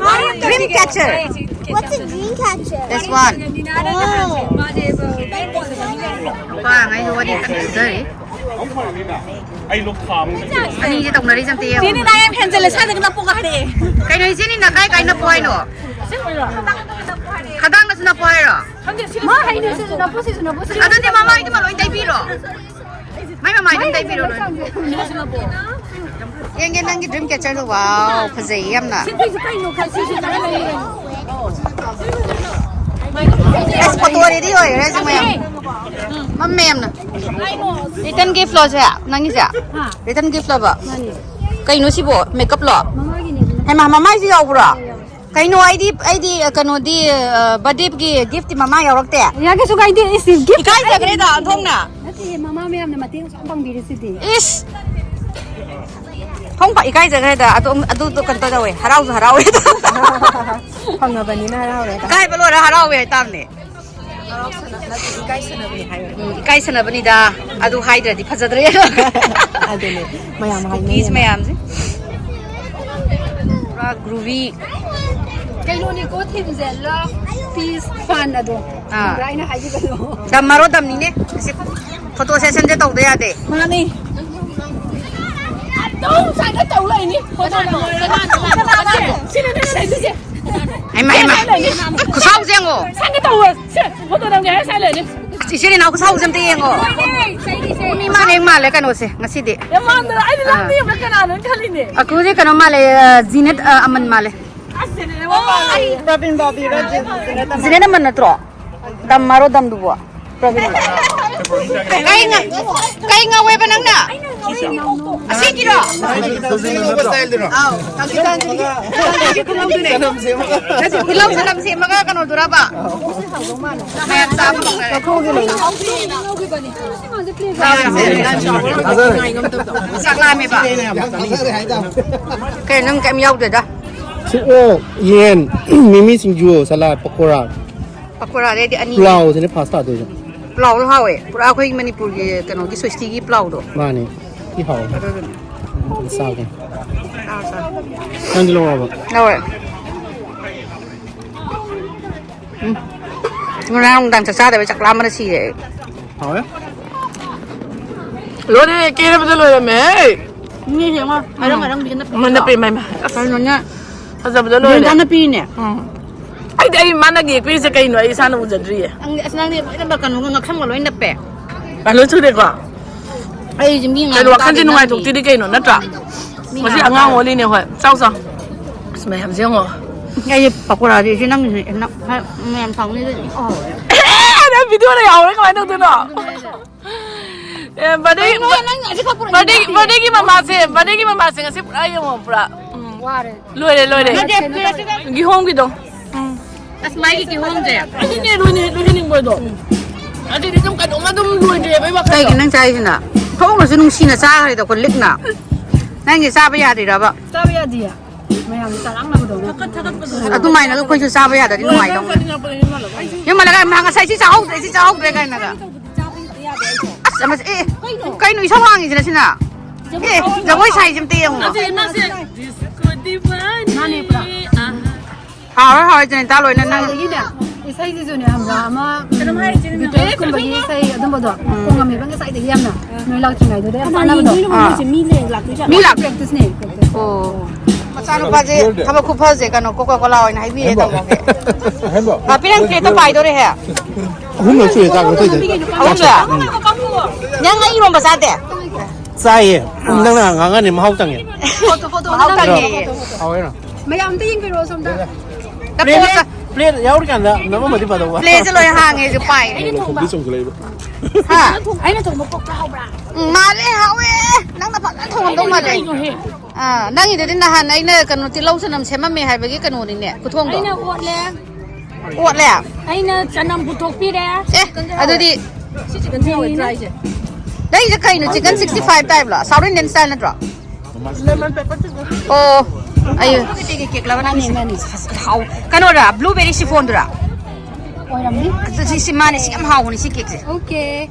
dream catcher What's a dream catcher? This one ꯅꯨꯄꯥꯉꯩꯁꯨ ꯋꯥꯔꯤ ꯀꯟꯅ ꯐꯨꯊꯔꯤ ꯑꯩ ꯂꯣꯛ ꯊꯥꯕ ꯑꯅꯤꯁꯦ ꯇꯧꯅꯔꯤꯁꯦ ꯑꯝꯇ ꯌꯦꯡꯉꯣ ꯆꯦꯅꯤ ꯅꯥ ꯌꯥꯝ ꯍꯦꯟꯖꯜꯂꯦ ꯁ꯭ꯋꯥꯏꯗꯒ ꯅꯞꯄꯨꯒ ꯍꯥꯏꯔꯛꯑꯦ ꯀꯩꯅꯣ ꯏꯆꯦꯅꯤ ꯅ ꯀꯥꯏ ꯀꯥꯏ ꯅꯞꯄꯣ ꯍꯥꯏꯅꯣ ꯈꯗꯥꯡꯗꯁꯨ ꯅꯞꯄꯣ ꯍꯥꯏꯔꯣ ꯃꯥ ꯍꯩꯅꯁꯤꯁꯨ ꯅꯞꯄꯨ ꯁꯤꯁꯨ ꯅꯞꯄꯨ ꯁꯤꯁꯨ ꯑꯗꯨꯗꯤ ꯃꯃꯥꯏꯗꯨꯃ ꯂꯣꯏ ꯇꯩꯕꯤꯔꯣ ꯃꯥꯏ ꯃꯃꯥꯏꯗꯨꯝ ꯇꯩꯕꯤꯔꯣ ꯂꯣꯏ ꯌꯦꯡꯒꯦ ꯅꯪꯒꯤ ꯗ꯭ꯔꯤꯝ ꯀꯦꯆꯔꯗꯣ ꯋꯥꯎ ꯐꯖꯩ ꯌꯥꯝꯅ ꯁꯤꯁꯨ ꯀꯩꯅꯣ ꯈꯜ ꯁꯤꯁꯨ ꯀꯥꯏ ꯂꯩꯔꯦ ꯑꯁ ꯐꯣꯇꯣ ꯔꯦꯗꯤ ꯑꯣꯏꯈ꯭ꯔꯦ ꯁꯤ ꯃꯌꯥꯝ ꯃꯝꯃꯦ ꯌꯥꯝꯅ ꯔꯤꯇꯟ ꯒꯤꯐꯂꯣ ꯁꯦ ꯅꯪꯒꯤꯁꯦ ꯔꯤꯇꯟ ꯒꯤꯐꯂꯕ ꯀꯩꯅꯣ ꯁꯤꯕꯣ ꯃꯦꯀꯞꯂꯣ ꯃꯃꯥꯒꯤꯅꯦ ꯑꯗꯨꯅ ꯍꯩꯃꯥ ꯃꯃꯥꯏꯁꯨ ꯌꯥꯎꯕ꯭ꯔꯣ ꯀꯩꯅꯣ ꯑꯩꯗꯤ ꯑꯩꯗꯤ ꯀꯩꯅꯣꯗꯤ ꯕꯔꯗꯦꯒꯤ ꯒꯤꯐꯇꯤ ꯃꯃꯥ ꯌꯥꯎꯔꯛꯇꯦ ꯌꯥ ꯀꯩꯁꯨ ꯀꯥꯏꯗꯦ ꯏꯁ ꯒꯤꯐ ꯏꯀꯥꯏꯖꯈ꯭ꯔꯦꯗ ꯑꯣꯟꯊꯣꯛꯅ ꯅꯠꯇꯦ ꯃꯃꯥ ꯃꯌꯥꯝꯅ ꯃꯇꯦꯡ ꯑꯁꯨꯛ ꯌꯥꯝ ꯄꯥꯡꯕꯤꯔꯤꯁꯤꯗꯤ ꯏꯁ ꯐꯣꯡ ꯐ ꯏꯀꯥꯏꯖꯈ꯭ꯔꯦꯗ ꯑꯗꯨ ꯑꯗꯨꯗꯣ ꯀꯩꯅꯣ ꯇꯧꯋꯦ ꯍꯔꯥꯎꯁꯨ ꯍꯔꯥꯎꯋꯦ ꯐꯪꯉꯕꯅꯤꯅ ꯍꯔꯥꯎꯔꯦ ꯏꯀꯥꯏꯕ ꯂꯣꯏꯔ ꯍꯔꯥꯎꯋꯦ ꯍꯥꯏꯇꯥꯕꯅꯦ ꯍꯔꯥꯎ ꯁꯅ ꯅꯠꯇꯦ ꯏꯀꯥꯏ ꯁꯅꯕꯅꯤ ꯍꯥꯏꯕ ꯎꯝ, ꯏꯀꯥꯏ ꯁꯅꯕꯅꯤꯗ ꯑꯗꯨ ꯍꯥꯏꯗ꯭ꯔꯗꯤ ꯐꯖꯗ꯭ꯔꯦ ꯑꯗꯨꯅꯦ ꯃꯌꯥꯝ ꯀꯨꯀꯤꯁ ꯍꯥꯏꯅꯩꯌꯦꯅ ꯃꯌꯥꯝꯁꯦ ꯄꯨꯔꯥ ꯒ꯭ꯔꯨꯕꯤ ꯀꯩꯅꯣꯅꯤꯀꯣ ꯊꯤꯝꯁꯦ ꯂꯚ ꯄꯤꯁ ꯐꯟ ꯑꯗꯣ ꯑꯥ꯫ ꯈꯪꯕ꯭ꯔꯥ ꯑꯩꯅ ꯍꯥꯏꯈꯤꯕꯗꯣ ꯗꯝꯃꯔꯣ ꯗꯝꯅꯤꯅꯦ ꯑꯁꯤ ꯐꯣꯇꯣ ꯁꯦꯁꯟꯁꯦ ꯇꯧꯗ ꯌꯥꯗꯦ ꯃꯥꯅꯤ ꯇꯧ ꯁꯥꯏꯅ ꯇꯧ ꯂꯩꯅꯤ꯫ ꯐꯣꯇꯣ ꯅꯝꯃꯣ꯫ ꯁꯤꯅꯦ ꯅꯪ ꯂꯩꯗꯣꯏꯁꯦ꯫ ꯍꯩꯃꯥ, ꯍꯩꯃꯥ꯫ ꯈꯨꯁꯥꯎꯁꯦ ꯌꯦꯡꯉꯣ꯫ ꯁꯥꯏꯅ ꯇꯧꯋꯣ꯫ ꯁꯦ, ꯐꯣꯇꯣ ꯅꯝꯒꯦ ꯍꯥꯏꯔ ꯁꯥꯏ ꯂꯩꯅꯤ꯫ ꯏꯆꯤꯜ ꯏꯅꯥꯎ ꯈꯨꯁꯥꯎꯁꯦ ꯑꯝꯇ ꯌꯦꯡꯉꯣ꯫ ꯃꯤ ꯃꯥꯟꯅ ꯍꯦꯛ ꯃꯥꯜꯂꯦ ꯀꯩꯅꯣꯁꯦ ꯉꯁꯤꯗꯤ꯫ ꯌꯥꯝ ꯃꯥꯟꯗ꯭ꯔꯣ? ꯑꯩꯗꯤ ꯅꯪ ꯑꯥ꯫ ꯃꯤ ꯑꯃ ꯀꯅꯥꯅꯣ ꯈꯜꯂꯤꯅꯦ꯫ ꯑꯀꯨꯁꯦ ꯀꯩꯅꯣ ꯃꯥꯜꯂꯦ, ꯑ, ꯖꯤꯅꯦꯠ, ꯑ, ꯑꯃꯟ ꯃꯥꯜꯂꯦ꯫ ꯑꯁ, ꯖꯤꯅꯦꯠ ꯑꯃꯟ ꯃꯥꯜꯂꯦ꯫ ꯄ꯭ꯔꯕꯤꯟ ꯕꯥꯕꯤꯔ ꯖꯤꯅꯦꯠ ꯑꯃꯟ꯫ ꯖꯤꯅꯦꯠ ꯑꯃꯟ ꯅꯠꯇ꯭ꯔꯣ? ꯗꯝ ꯃꯥꯔꯣ ꯗꯝꯗꯨꯕꯣ? ꯄ꯭ꯔꯕꯤꯟ꯫ ꯀꯩ ꯉ-, ꯀꯩ ꯉꯧꯋꯦꯕ ꯅꯪꯅ? ꯑꯁꯤꯒꯤꯔꯣ? ꯑꯥꯎ, ꯀꯥꯡꯁꯣꯏ ꯆꯥꯁꯤ꯫ ꯇꯤꯜꯍꯧ ꯆꯅꯝ ꯁꯦꯝꯃꯒ ꯀꯩꯅꯣꯗꯨꯔꯕ? ꯃꯌꯥꯝ ꯆꯥꯕ ꯍꯧꯅꯔꯦ꯫ ꯆꯥꯛ ꯂꯥꯝꯃꯦꯕ꯫ ꯀꯩ ꯅꯪ ꯀꯩꯝ ꯌꯥꯎꯗꯦꯗ꯫ ꯁꯤ ꯑꯣꯛ, ꯌꯦꯟ, ꯃꯤꯃꯤ ꯁꯤꯡꯖꯨ, ꯁꯂꯥꯗ, ꯄꯀꯣꯔꯥ꯫ ꯄꯀꯣꯔꯥꯗꯩꯗꯤ ꯑꯅꯤ꯫ ꯄ꯭ꯂꯥꯎꯁꯤꯅꯦ ꯐꯥꯁ ꯇꯥꯗꯣꯏꯁꯦ꯫ ꯄ꯭ꯂꯥꯎꯗꯣ ꯍꯥꯎꯋꯦ꯫ ꯄꯨꯔꯥ ꯑꯩꯈꯣꯏꯒꯤ ꯃꯅꯤꯄꯨꯔꯒꯤ ꯀꯩꯅꯣꯒꯤ ꯁ꯭ꯋꯤꯁꯇꯤꯒꯤ ꯄ꯭ꯂꯥꯎꯗꯣ꯫ ꯃꯥꯅꯦ꯫ ꯊꯤ ꯍꯥꯎꯋꯦ꯫ ꯑꯗꯨꯗꯨꯅꯦ꯫ ꯑꯝꯇ ꯆꯥꯒꯦ꯫ ꯆꯥꯔꯣ, ꯆꯥꯔꯣ꯫ ꯅꯪꯗꯤ ꯂꯧꯔꯕ? ꯂꯧꯔꯦ꯫ ꯎꯝ꯫ ꯉꯔꯥꯡ ꯅꯨꯡꯗꯥꯡ ꯆꯥꯛ ꯆꯥꯗꯕꯩ ꯆꯥꯛ ꯂꯥꯝꯕꯅ ꯁꯤꯔꯦ ꯑꯩ꯫ ꯍꯥꯎꯋꯦ꯫ ꯂꯣꯏꯔꯦ, ꯀꯦꯔꯕꯗ ꯂꯣꯏꯔꯝꯃꯦ꯫ ꯃꯤ ꯌꯦꯡꯉꯣ, ꯑꯔꯪ ꯑꯔꯪꯕꯤꯒ ꯅꯞꯄꯤ ꯃ-, ꯅꯠꯇ꯭ꯔꯣ? ꯅꯞꯄꯤ, ꯃꯥꯏ, ꯃꯥꯏ꯫ ꯑꯁ꯫ ꯀꯩꯅꯣꯅꯦ? ꯐꯖꯕꯗ ꯂꯣꯏꯔꯦ꯫ ꯌꯦꯟꯖꯥꯡ ꯅꯥꯄꯤꯅꯦ꯫ ꯎꯝ꯫ ꯑꯩꯗꯤ ꯑꯩ ꯃꯥꯅ ꯌꯦꯛꯄꯤꯔꯤꯁꯦ ꯀꯩꯅꯣ ꯑꯩ ꯏꯁꯥꯅ ꯎꯖꯗ꯭ꯔꯤꯌꯦ꯫ ꯅꯪꯗꯤ, ꯑꯁ, ꯅꯪꯗꯤ ꯂꯣꯏꯅꯃꯛ ꯀꯩꯅꯣꯒ ꯉꯛꯁꯝꯒ ꯂꯣꯏ ꯅꯞꯄꯦ꯫ ꯑ, ꯂꯣꯏ ꯁꯨꯔꯦꯀꯣ? ꯑꯩꯁꯦ ꯃꯤ ꯀꯩꯅꯣ ꯉꯥꯡꯕ ꯋꯥꯈꯜꯁꯦ ꯇꯥꯗꯦ, ꯅꯪꯗꯤ꯫ ꯅꯨꯡꯉꯥꯏꯊꯣꯛꯇ꯭ꯔꯤꯗꯤ ꯀꯩꯅꯣ ꯅꯠꯇ꯭ꯔꯥ? ꯃꯤ ꯉꯁꯤ ꯉꯥꯡꯕ ꯑꯉꯥꯡ ꯇꯥꯗꯦ꯫ ꯑꯣꯜꯂꯤꯅꯦ ꯍꯣꯏ꯫ ꯆꯥꯎ ꯆꯥꯎ꯫ ꯑꯁ ꯃꯌꯥꯝꯁꯦ ꯌꯦꯡꯉꯣ꯫ ꯑꯩꯁꯦ ꯄꯀꯣꯔꯥꯗꯤ ꯁꯤ ꯅꯪ ꯅ-, ꯅ-, ꯃꯌꯥꯝ ꯊꯥꯎꯅꯤꯗ꯫ ꯑꯦ, ꯅꯪ ꯚꯤꯗꯤꯑꯣꯗ ꯌꯥꯎꯍꯧꯔꯦ ꯀꯃꯥꯏꯅ ꯇꯧꯗꯣꯏꯅꯣ? ꯑꯦ, ꯕꯥꯔꯗꯦꯒꯤ, ꯀꯩꯅꯣ, ꯅꯪ ꯑꯁꯤ ꯈꯛ ꯄꯨꯔꯛꯏꯗꯣ ꯕꯥꯔꯗꯦꯒꯤ, ꯅꯠꯇꯦ꯫ ꯕꯥꯔꯗꯦꯒꯤ ꯃꯃꯥꯁꯦ, ꯕꯥꯔꯗꯦꯒꯤ ꯃꯃꯥꯁꯦ ꯉꯁꯤ ꯄꯨꯔꯥ ꯌꯦꯡꯉꯣ, ꯄꯨꯔꯥ꯫ ꯎꯝ꯫ ꯋꯥꯔꯦ꯫ ꯂꯣꯏꯔꯦ, ꯂꯣꯏꯔꯦ꯫ ꯅꯠꯇꯦ, ꯄꯨꯔꯛꯁꯤꯗ꯫ ꯀꯤꯍꯣꯝꯒꯤꯗꯣ꯫ ꯎꯝ꯫ ꯑꯁ, ꯃꯥꯒꯤ ꯀꯤꯍꯣꯝꯁꯦ꯫ ꯑꯗꯨꯅꯦ ꯂꯣꯏꯅ-, ꯂꯣꯏꯍꯟꯅꯤꯡꯕꯗꯣ꯫ ꯑꯗꯨꯗꯤ ꯑꯗꯨꯝ ꯀꯩꯅꯣꯝꯃ ꯑꯗꯨꯝ ꯂꯣꯏꯗ꯭ꯔꯦꯕ ꯑꯩ ꯋꯥꯈꯜꯗꯣ꯫ ꯀꯩꯒꯤ ꯅꯪ ꯆꯥꯏꯁꯤꯅ? ꯊꯣꯛꯅꯁꯨ ꯅꯨꯡꯁꯤꯅ ꯆꯥꯈ꯭ꯔꯦꯗ ꯑꯩꯈꯣꯏ ꯂꯤꯛꯅ꯫ ꯅꯪꯒꯤ ꯆꯥꯕ ꯌꯥꯗ꯭ꯔꯤꯔꯕ? ꯆꯥꯕ ꯌꯥꯗꯤꯌꯦ꯫ ꯃꯌꯥꯝ ꯆꯔꯥꯡꯅꯕꯗꯧꯅ꯫ ꯊꯥꯒꯠ-, ꯊꯥꯒꯠꯄꯗꯣ꯫ ꯑꯗꯨꯃꯥꯏꯅ ꯑꯩꯈꯣꯏꯁꯨ ꯆꯥꯕ ꯌꯥꯗ꯭ꯔꯗꯤ ꯅꯨꯡꯉꯥꯏꯗꯧꯅꯤ꯫ ꯌꯨꯝ ꯍꯜꯂꯒ ꯃꯥ ꯉꯁꯥꯏ ꯁꯤ ꯆꯥꯍꯧꯗ꯭ꯔꯦ, ꯁꯤ ꯆꯥꯍꯧꯗ꯭ꯔꯦ ꯀꯥꯏꯅꯒ꯫ ꯑꯁ, ꯑꯃꯁꯦ, ꯑꯦ, ꯀꯩꯅꯣ ꯏꯁꯧ ꯂꯥꯡꯉꯤꯁꯤꯅ ꯁꯤꯅ? ꯑꯦ, ꯖꯒꯣꯏ ꯁꯥꯏꯁꯦ ꯑꯝꯇ ꯌꯦꯡꯉꯣ꯫ ꯃꯥꯅꯦ, ꯄꯨꯔꯥ꯫ ꯍꯥꯎꯔꯦ, ꯍꯥꯎꯔꯦ, ꯖꯅꯤꯇꯥ ꯂꯣꯏꯅ ꯅꯪ꯫ ꯑꯗꯒꯤꯅꯦ, ꯏꯁꯩꯁꯤꯁꯨꯅꯦ ꯈꯪꯕ꯭ꯔꯥ, ꯑꯃ ꯕꯤꯇꯤꯑꯦꯁꯀꯨꯝꯕꯒꯤ ꯏꯁꯩ ꯑꯗꯨꯝꯕꯗꯣ ꯈꯣꯡꯉꯝꯃꯦꯕ ꯉꯁꯥꯏꯗꯒꯤ ꯌꯥꯝꯅ꯫ ꯅꯣꯏ ꯂꯥꯛꯇ꯭ꯔꯤꯉꯩꯗꯨꯗ ꯌꯥꯝ ꯆꯥꯟꯅꯕꯗꯣ꯫ ꯑꯥ꯫ ꯃꯤ ꯂꯥꯛꯇꯣꯏ ꯖꯥꯠꯂꯣ? ꯃꯤ ꯂꯥꯛ- ꯄ꯭ꯔꯦꯛꯇꯤꯁꯅꯦ, ꯄ꯭ꯔꯦꯛꯇꯤꯁ꯫ ꯑꯣ꯫ ꯃꯆꯥꯅꯨꯄꯥꯁꯦ ꯊꯕꯛ ꯈꯨꯐꯁꯦ ꯀꯩꯅꯣ, ꯀꯣꯀꯥ ꯀꯣꯂꯥ ꯑꯣꯏꯅ ꯍꯥꯏꯕꯤꯔꯦ ꯇꯥꯃꯣꯒꯤ꯫ ꯄꯥꯄꯤ, ꯅꯪ ꯄ꯭ꯂꯦꯠꯇꯣ ꯄꯥꯏꯗꯣꯔꯦꯍꯦ꯫ ꯑꯍꯨꯝꯂꯛ ꯁꯨꯔꯦ ꯆꯥꯛ ꯂꯧꯊꯣꯛꯏꯁꯦ꯫ ꯑꯍꯨꯝꯂꯛ? ꯅꯪ ꯑꯩ ꯏꯔꯣꯝꯕ ꯆꯥꯗꯦ? ꯆꯥꯏꯌꯦ꯫ ꯅꯪꯅ ꯉꯥꯡꯉꯅꯤ ꯃꯍꯥꯎ ꯇꯪꯉꯦ꯫ ꯃꯍꯥꯎ ꯇꯪꯉꯦ꯫ ꯍꯥꯎꯋꯦ꯫ ꯃꯌꯥꯝ ꯑꯝꯇ ꯌꯦꯡꯕꯤꯔꯛꯑꯣ ꯁꯣꯝꯗ꯫ ꯄ꯭ꯂꯦꯠ, ꯄ꯭ꯂꯦꯠ ꯌꯥꯎꯔꯤꯀꯥꯟꯗ ꯅꯝꯃꯝꯃꯗꯤ ꯐꯗꯧꯕ꯫ ꯄ꯭ꯂꯦꯠꯁꯦ ꯂꯣꯏ ꯍꯥꯡꯉꯦ, ꯑꯩꯁꯨ ꯄꯥꯏ꯫ ꯈꯣꯡꯕꯤ ꯆꯣꯡꯈꯠꯂꯛꯏꯕ꯫ ꯍꯥ? ꯑꯩꯅ ꯊꯣꯡꯕ ꯄꯣꯛꯇ ꯍꯥꯎꯕ꯭ꯔꯥ? ꯎꯝ, ꯃꯥꯜꯂꯦ, ꯍꯥꯎꯋꯦ꯫ ꯅꯪꯅ ꯐꯖꯅ ꯊꯣꯡꯉꯝꯗꯧ ꯃꯥꯜꯂꯦ꯫ ꯀꯩꯅꯣꯍꯦ? ꯑꯥ, ꯅꯪꯒꯤꯗꯨꯗꯤ ꯅꯍꯥꯟ ꯑꯩꯅ ꯀꯩꯅꯣ, ꯇꯤꯜꯍꯧ ꯆꯅꯝ ꯁꯦꯝꯃꯝꯃꯦ ꯍꯥꯏꯕꯒꯤ ꯀꯩꯅꯣꯅꯤꯅꯦ, ꯈꯨꯊꯣꯡꯗꯣ꯫ ꯑꯩꯅ ꯑꯣꯠꯂꯦ꯫ ꯑꯣꯠꯂꯦ? ꯑꯩꯅ ꯆꯅꯝ ꯄꯨꯊꯣꯛꯄꯤꯔꯦ꯫ ꯑꯦ, ꯑꯗꯨꯗꯤ ꯆꯤꯛꯀꯟ ꯍꯥꯎꯋꯦ, ꯗ꯭ꯔꯥꯏꯁꯦ꯫ ꯅꯪꯒꯤꯁꯦ ꯀꯩꯅꯣ, chicken sixty five type ꯂꯣ? South Indian style ꯅꯠꯇ꯭ꯔꯣ? ꯑꯣ, ꯑꯩ ꯀꯩꯅꯣꯔꯥ, blueberry chiffonꯗꯨꯔꯥ? ꯑꯣꯏꯔꯝꯅꯤ꯫ ꯑꯗꯨ ꯁꯤ, ꯁꯤ ꯃꯥꯅꯦ, ꯁꯤ ꯌꯥꯝ ꯍꯥꯎꯕꯅꯦ, ꯁꯤ cakeꯁꯦ꯫ Okay,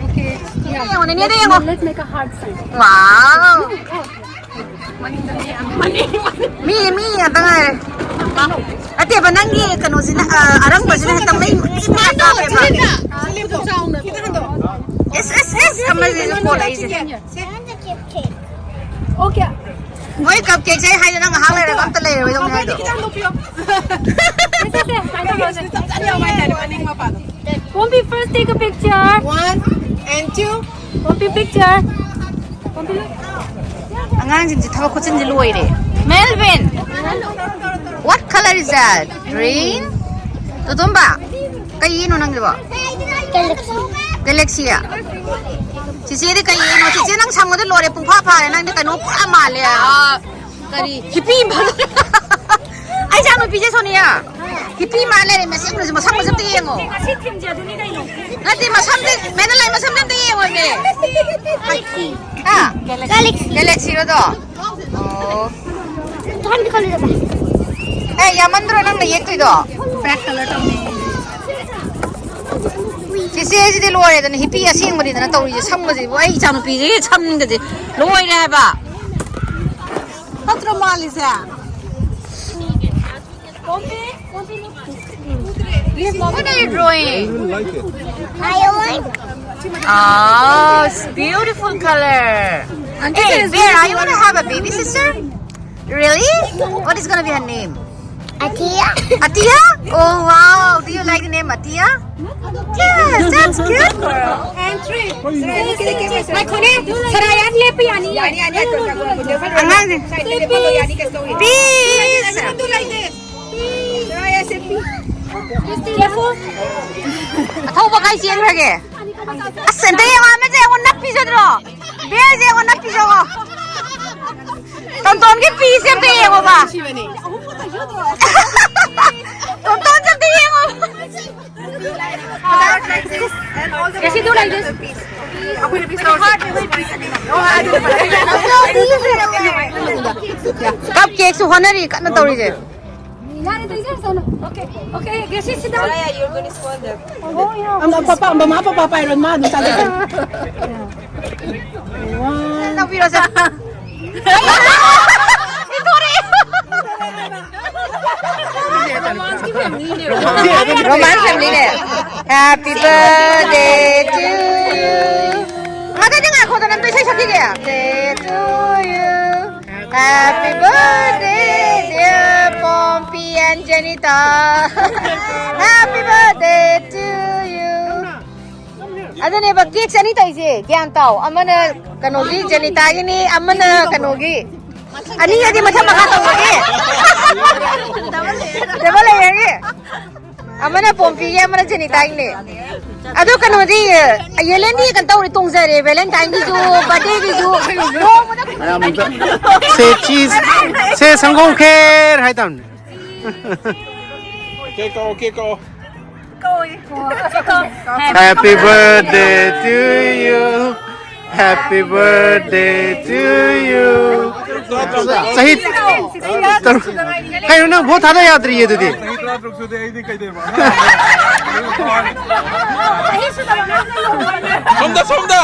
okay. ꯌꯦꯡꯉꯣ, ꯅꯦꯅꯦꯗ ꯌꯦꯡꯉꯣ꯫ Let's make a heart sign. Wow. ꯃꯤ, ꯃꯤ ꯉꯥꯛꯇ ꯉꯥꯏꯔꯦ꯫ ꯅꯠꯇꯦꯕ, ꯅꯪꯒꯤ ꯀꯩꯅꯣꯁꯤꯅ, ꯑ, ꯑꯔꯪꯕꯁꯤꯅ ꯍꯦꯛꯇ ꯃꯩ, ꯃꯩ ꯃꯉꯥ ꯀꯥꯞꯄꯦꯕ꯫ ꯑꯦꯁ, ꯑꯦꯁ, ꯑꯦꯁ, ꯑꯃꯁꯤꯁꯨ ꯐꯣꯜꯂꯛꯏꯁꯦ꯫ Okay. ꯃꯣꯏ cupcakeꯁꯦ ꯑꯩ ꯍꯥꯏꯗꯣ ꯅꯪ ꯉꯥꯏꯍꯥꯛ ꯂꯩꯔꯒ ꯑꯝꯇ ꯂꯩꯔꯔꯣꯏꯗꯧꯅꯤ ꯍꯥꯏꯗꯣ꯫ ꯁꯦ, ꯁꯦ, ꯁꯦ, ꯁꯨꯃꯥꯏꯅ ꯇꯧꯔꯁꯦ꯫ ꯆꯞ ꯆꯞ ꯌꯥꯎꯕ ꯍꯥꯏꯇꯥꯔꯦ, ꯃꯅꯤꯡ ꯃꯄꯥꯗꯣ꯫ Pompi, first take a picture. One and two. Pompi, picture. Pompi, look. ꯑꯉꯥꯡꯁꯤꯡꯁꯦ ꯊꯕꯛ ꯈꯨꯠꯆꯤꯟꯁꯦ ꯂꯣꯏꯔꯦ꯫ Melvin, what color is that? Green? ꯇꯣꯇꯣꯝꯕ, ꯀꯩ ꯌꯦꯛꯏꯅꯣ ꯅꯪꯒꯤꯕꯣ? Galaxy. Galaxy? ꯆꯤꯆꯦꯗꯤ ꯀꯩ ꯌꯦꯛꯏꯅꯣ? ꯆꯤꯆꯦ, ꯅꯪ ꯁꯪꯕꯗ ꯂꯣꯏꯔꯦ, ꯄꯨꯡꯐꯥ ꯐꯥꯔꯦ, ꯅꯪꯗꯤ ꯀꯩꯅꯣ ꯄꯨꯔꯥ ꯃꯥꯜꯂꯦ꯫ ꯑꯥ, ꯀꯔꯤ? ꯍꯤꯄꯤ ꯃꯥꯜꯂꯦ꯫ ꯑꯩ ꯏꯆꯥ ꯅꯨꯄꯤꯁꯦ ꯁꯣꯅꯤꯌꯥ, ꯍꯤꯄꯤ ꯃꯥꯜ ꯂꯩꯔꯦ꯫ ꯃꯁꯝ, ꯃꯁꯝ ꯑꯝꯇ ꯌꯦꯡꯉꯣ꯫ ꯉꯁꯤ ꯊꯤꯝꯁꯦ ꯑꯗꯨꯅꯤ ꯀꯩꯅꯣ꯫ ꯅꯠꯇꯦ, ꯃꯁꯝꯁꯦ, ꯃꯦꯗꯥ ꯂꯥꯏ ꯃꯁꯝꯁꯦ ꯑꯝꯇ ꯌꯦꯡꯉꯣꯅꯦ꯫ ꯍꯥ? Galaxy. Galaxyꯔꯣ ꯑꯗꯣ? ꯑꯣ꯫ ꯑꯦ, ꯌꯥꯝꯃꯟꯗ꯭ꯔꯣ ꯅꯪꯅ ꯌꯦꯛꯇꯣꯏꯗꯣ? Black color ꯇꯧꯅꯤ꯫ ꯆꯤꯆꯦꯁꯤꯗꯤ ꯂꯣꯏꯔꯦꯗꯅ, ꯍꯤꯄꯤ ꯑꯁꯦꯡꯕꯅꯤꯗꯅ ꯇꯧꯔꯤꯁꯦ꯫ ꯁꯝꯒꯁꯤꯕꯨ, ꯑꯩ ꯏꯆꯥꯅꯨꯄꯤꯁꯤꯒꯤ ꯁꯝꯒꯁꯦ ꯂꯣꯏꯔꯦ ꯍꯥꯏꯕ꯫ ꯐꯠꯇ꯭ꯔꯣ ꯃꯥꯜꯂꯤꯁꯦ? Pompi, Pompi, look. What are you drawing? Island. Oh, it's beautiful color. Hey, Bear, are you gonna have a baby sister? Really? What is gonna be her name? Atia. Atia? Oh wow, do you like the name Atia? Yes, that's cute, girl. And three. ꯉꯥꯏꯈꯣꯅꯦ, ꯁꯔꯥ ꯌꯥꯗꯤ ꯂꯦꯞꯄ ꯌꯥꯅꯤꯌꯦ꯫ ꯑꯉꯥꯡꯁꯦ. Peace. ꯑꯊꯧꯕ ꯀꯥꯏ ꯆꯦꯟꯈ꯭ꯔꯒꯦ? ꯑꯁ, ꯑꯝꯇ ꯌꯦꯡꯉꯣ, ꯑꯃꯁꯦ ꯌꯦꯡꯉꯣ, ꯅꯞꯄꯤꯖꯗ꯭ꯔꯣ? ꯕꯦꯔꯁꯦ ꯌꯦꯡꯉꯣ, ꯅꯞꯄꯤꯖꯧꯑꯣ꯫ ꯇꯣꯟꯇꯣꯟꯒꯤ ꯄꯤꯁꯦ ꯑꯝꯇ ꯌꯦꯡꯉꯣꯕ꯫ ꯇꯣꯟꯇꯣꯟꯁꯦ ꯑꯝꯇ ꯌꯦꯡꯉꯣ꯫ Cassie, do like this. Cupcakeꯁꯨ ꯍꯣꯠꯅꯔꯤ, ꯀꯟꯅ ꯇꯧꯔꯤꯁꯦ꯫ Okay, okay, Cassie, sit down. ꯑꯃ ꯄꯄꯥ ꯃꯃꯥ ꯄꯄꯥ ꯄꯥꯏꯔꯣ ꯃꯥ ꯑꯗꯨꯝ ꯆꯥꯖꯒꯅꯤ꯫ ꯇꯧꯕꯤꯔꯣꯁꯦ꯫ ꯏꯟꯊꯣꯔꯛꯑꯦ꯫ Romance family ꯅꯦ꯫ Happy birthday to you. ꯉꯥꯛꯇꯪꯗꯤ ꯉꯥꯏꯈꯣꯗ, ꯅꯪ ꯏꯁꯩ ꯁꯛꯈꯤꯒꯦ꯫ Birthday to you. Happy birthday, dear Pompi and Janita. Happy birthday to you. ꯑꯗꯨꯅꯦꯕ cakeꯁꯦ ꯑꯅꯤ ꯇꯧꯔꯤꯁꯦ, ꯒ꯭ꯌꯥꯟ ꯇꯥꯎ꯫ ꯑꯃꯅ ꯀꯩꯅꯣꯒꯤ, ꯖꯦꯅꯤꯇꯥꯒꯤꯅꯤ, ꯑꯃꯅ ꯀꯩꯅꯣꯒꯤ꯫ ꯑꯅꯤ ꯍꯥꯏꯗꯤ ꯃꯊꯪ ꯃꯈꯥ ꯇꯧꯕꯒꯤ꯫ Double layerꯒꯤ꯫ ꯑꯃꯅ ꯄꯣꯝꯄꯤꯒꯤ, ꯑꯃꯅ ꯖꯦꯅꯤꯇꯥꯒꯤꯅꯦ꯫ ꯑꯗꯣ ꯀꯩꯅꯣꯗꯤ, ꯌꯦꯂꯦꯟꯗꯤ ꯀꯩꯅꯣ ꯇꯧꯔꯦ, ꯇꯣꯡꯖꯔꯦ꯫ Valentineꯒꯤꯁꯨ, birthdayꯒꯤꯁꯨ꯫ ꯃꯌꯥꯝ ꯑꯝꯇ ꯁꯦ ꯆꯤꯁ, ꯁꯦ ꯁꯪꯒꯣꯝ ꯈꯦꯔ ꯍꯥꯏ ꯇꯥꯕꯅꯦ꯫ ꯀꯦꯛ ꯀꯛꯑꯣ, ꯀꯦꯛ ꯀꯛꯑꯣ꯫ Happy birthday to you. Happy birthday to you. ꯆꯍꯤ ꯇꯔꯨꯛ꯫ ꯀꯩꯅꯣ, ꯅꯪ ꯚꯣꯠ ꯊꯥꯗ ꯌꯥꯗ꯭ꯔꯤꯌꯦ ꯑꯗꯨꯗꯤ꯫ ꯁꯣꯝꯗ, ꯁꯣꯝꯗ꯫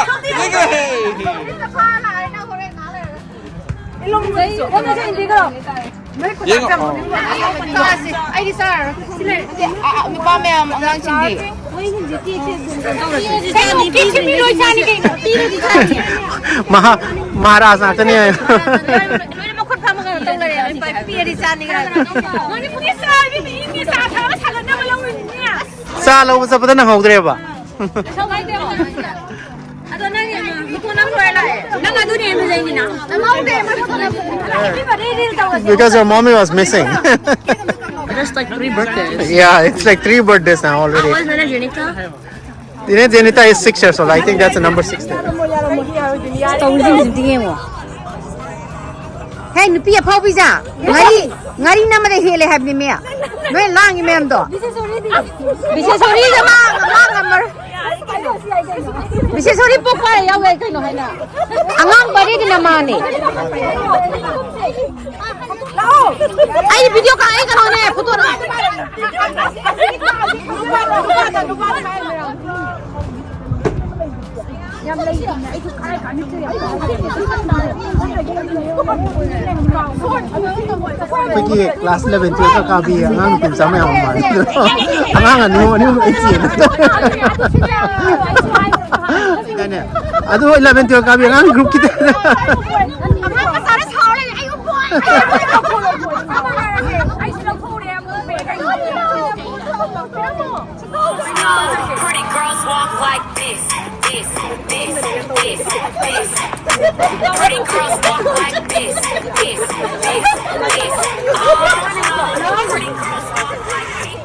ꯌꯦꯡꯉꯣ꯫ ꯑꯩꯗꯤ ꯆꯥꯔꯔꯣꯏ꯫ ꯁꯤ ꯂꯩꯔꯦ꯫ ꯑ, ꯑ, ꯅꯨꯄꯥ ꯃꯌꯥꯝ ꯑꯉꯥꯡꯁꯤꯡꯗꯤ꯫ ꯀꯩꯅꯣ, ꯀꯦꯛ ꯁꯦꯝꯕꯤ ꯂꯣꯏ ꯆꯥꯅꯤ ꯀꯩꯅꯣ꯫ ꯄꯤꯔꯗꯤ ꯆꯥꯅꯤ꯫ ꯃꯍꯥ-, ꯃꯍꯥꯔꯥꯖ ꯉꯥꯛꯇꯅꯦ ꯍꯥꯏ꯫ ꯂꯣꯏꯅ ꯃꯈꯨꯠ ꯐꯝꯃꯒ ꯇꯧ ꯂꯩꯔꯦ꯫ ꯂꯣꯏ ꯄꯤꯔꯗꯤ ꯆꯥꯅꯤ ꯀꯥꯏꯅ꯫ ꯃꯅꯤꯄꯨꯔꯤ ꯆꯥ ꯍꯥꯏꯕꯤ ꯃꯤ ꯃꯤ ꯆꯥ ꯊꯛꯑ ꯁꯥꯒꯠꯅꯕ ꯂꯧꯔꯤꯅꯤꯅꯦ꯫ ꯆꯥ ꯂꯧꯕ ꯆꯠꯄꯗ ꯅꯪꯍꯧꯗ꯭ꯔꯦꯕ꯫ ꯑꯗꯣ ꯅꯪ ꯃꯤꯀꯣ ꯅꯪ ꯂꯣꯏꯔ ꯂꯥꯛꯑꯦ꯫ ꯅꯪ ꯑꯗꯨꯅꯦ ꯐꯖꯩꯁꯤꯅ꯫ ꯅꯪꯍꯧꯗꯦ, ꯃꯗꯨ ꯐꯖꯕ꯫ Because your mommy was missing. Just like three birthdays. Yeah, it's like three birthdays now already. How old is Jenita? Jenita is six years old. I think that's the number six there. ꯇꯧꯔꯤꯁꯤꯡꯁꯤꯗꯤ ꯌꯦꯡꯉꯣ꯫ ꯍꯦ, ꯅꯨꯄꯤ ꯑꯐꯥꯎꯕꯤꯖꯥ, ꯉꯥꯔꯤ, ꯉꯥꯔꯤ ꯅꯝꯕꯗ ꯍꯦꯜꯂꯦ ꯍꯥꯏꯕꯅꯤ ꯃꯤ꯫ ꯅꯣꯏ ꯂꯥꯡꯉꯤ ꯃꯌꯥꯝꯗꯣ꯫ ꯕꯤꯁꯦꯁꯣꯔꯤꯗ ꯃꯥ, ꯃꯥ ꯉꯝꯃꯔꯣꯏ꯫ ꯕꯤꯁꯦꯁꯣꯔꯤ ꯄꯣꯛꯄ ꯌꯥꯎꯋꯦ ꯀꯩꯅꯣ ꯍꯥꯏꯅ꯫ ꯑꯉꯥꯡ ꯕꯥꯔꯗꯦꯗꯤ ꯅꯃꯥꯅꯦ꯫ ꯑꯩ ꯚꯤꯗꯤꯑꯣ ꯀꯥ-, ꯑꯩ ꯀꯩꯅꯣꯅꯦ, ꯐꯣꯇꯣ ꯅꯝ-, ꯑꯩꯈꯣꯏꯒꯤ class eleven twelve ꯀꯥꯕꯤ ꯑꯉꯥꯡ ꯅꯨꯄꯤ ꯃꯆꯥ ꯃꯌꯥꯝ ꯑꯃ ꯃꯥꯜꯂꯦ꯫ ꯑꯉꯥꯡ ꯑꯅꯤ ꯑꯍꯨꯝ, ꯑꯅꯤ ꯑꯍꯨꯝ ꯂꯣꯏ ꯆꯦꯜꯂꯦ꯫ ꯑꯗꯨꯅꯦ꯫ ꯑꯗꯨ eleven twelve ꯀꯥꯕꯤ ꯑꯉꯥꯡ groupꯀꯤꯗ꯫ ꯑꯉꯥꯡ ꯃꯆꯥꯅ ꯁꯥꯎꯔ ꯂꯩꯔꯦ, "ꯑꯩ ꯎꯄꯣꯏ!" ꯑꯩꯁꯨ ꯂꯧꯊꯣꯛꯎꯔꯦ ꯑꯃꯨꯛ꯫ Pretty girls walk like this, this, this, this, this. Pretty girls walk like this, this, this, this. Oh, no. Pretty girls walk like this.